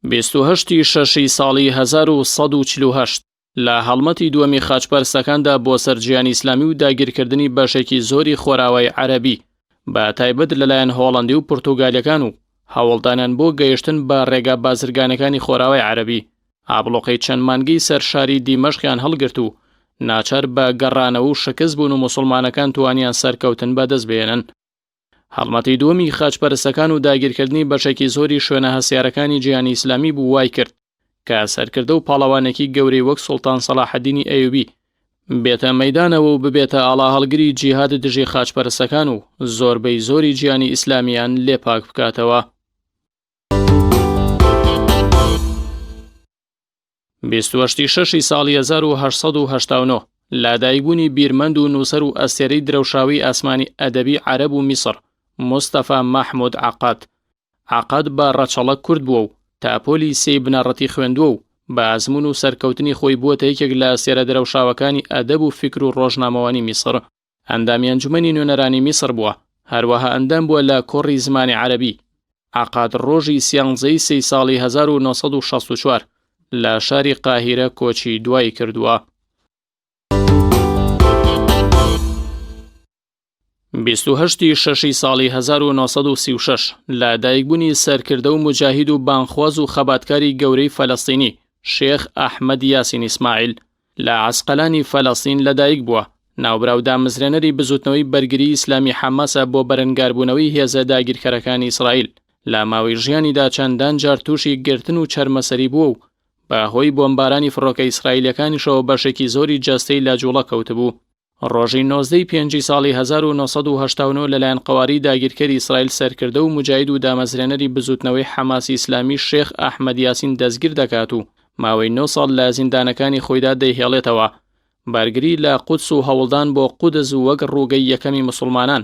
28 ی شەشی ساڵی 1148 لە هەڵمەتی دووەمی خاچپەرستەکاندا بۆ سەر جیهانی ئیسلامی و داگیرکردنی بەشێکی زۆری خۆراوای عەرەبی بە تایبەت لەلایەن هۆڵەندی و پورتوگالیەکان و هەوڵدانیان بۆ گەیشتن بە ڕێگا بازرگانەکانی خۆراوای عەرەبی ئابڵۆقەی چەند مانگەی سەر شاری دیمەشقیان هەڵگرت و ناچار بە گەڕانەوە و شکست بوون و موسڵمانەکان توانیان سەرکەوتن بەدەست بهێنن. هەڵمەتی دووەمی خاچپەرستەکان و داگیرکردنی بەشێکی زۆری شوێنە هەستیارەکانی جیهانی ئیسلامی بوو وای کرد کە سەرکردە و پاڵەوانێکی گەورەی وەک سوڵتان سەڵاحەدینی ئەیوبی بێتە مەیدانەوە و ببێتە ئاڵاهەڵگری جیهاد دژی خاچپەرستەکان و زۆربەی زۆری جیهانی ئیسلامیان لێ پاک بکاتەوە. 28 ی شەشی ساڵی 1889 لەدایکبوونی بیرمەند و نووسەر و ئەستێرەی درەوشاوەی ئاسمانی ئەدەبی عەرەب و میسڕ مستەفا مەحمود عەقاد عەقاد بە ڕەچەڵەک کورد بووە و تا پۆلی سێی بنەڕەتی خوێندووە و بە ئەزموون و سەرکەوتنی خۆی بووەتە یەکێک لە ئەستێرە درەوشاوەکانی ئەدەب و فیکر و ڕۆژنامەوانی میسڕ. ئەندامی ئەنجومەنی نوێنەرانی میسڕ بووە، هەروەها ئەندام بووە لە کۆڕی زمانی عەرەبی. عەقاد ڕۆژی سیانزەی سێی ساڵی 1964 لە شاری قاهیرە کۆچی دوایی کردووە. 28 ی شەشی ساڵی 1936 لە دایکبوونی سەرکردە و موجاهید و بانگخواز و خەباتکاری گەورەی فەلەستینی شێخ ئەحمەد یاسین ئیسماعیل لە عەسقەلانی فەلەستین لەدایک بووە. ناوبراو دامەزرێنەری بزووتنەوەی بەرگریی ئیسلامی حەماسە بۆ بەرەنگاربوونەوەی هێزە داگیرکەرەکانی ئیسرائیل. لە ماوەی ژیانیدا چەندان جار تووشی گرتن و چەرمەسەری بووە و بە هۆی بۆمبارانی فڕۆکە ئیسرائیلییەکانیشەوە بەشێکی زۆری جەستەی لە جووڵە کەوتبوو. ڕۆژی 19 ی پێنجی ساڵی 1989 لەلایەن قەوارەی داگیرکەری ئیسرائیل سەرکردە و موجاهید و دامەزرێنەری بزووتنەوەی حەماسی ئیسلامی شێخ ئەحمەد یاسین دەستگیر دەکات و ماوەی نۆ ساڵ لە زیندانەکانی خۆیدا دەیهێڵێتەوە بارگری لە قودس و هەوڵدان بۆ قودس وەک ڕووگەی یەکەمی موسڵمانان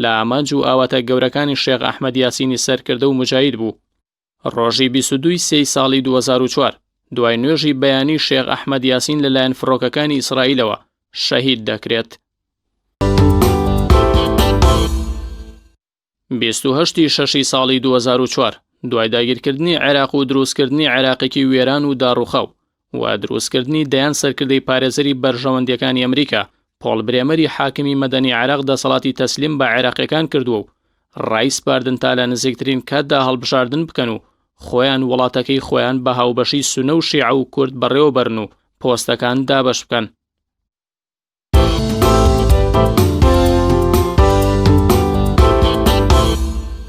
لە ئامانج و ئاواتە گەورەکانی شێخ ئەحمەد یاسینی سەرکردە و موجاهید بوو. ڕۆژی 22 ی سێی ساڵی 2004 دوای نوێژی بەیانی شێخ ئەحمەد یاسین لەلایەن فڕۆکەکانی ئیسرائیلەوە شەهید دەکرێت. 28 ی شەشی ساڵی 2004 دوای داگیرکردنی عێراق و دروستکردنی عێراقێکی وێران و داڕوخاو و دروستکردنی دەیان سەرکردەی پارێزەری بەرژەوەندیەکانی ئەمریکا، پۆڵ برێمەری حاکمی مەدەنی عێراق دەسەڵاتی تەسلیم بە عێراقیەکان کردووە و ڕایسپاردن تا لە نزیکترین کاتدا هەڵبژاردن بکەن و خۆیان وڵاتەکەی خۆیان بە هاوبەشی سونە و شیعە و کورد بەڕێوەبەرن و پۆستەکان دابەش بکەن.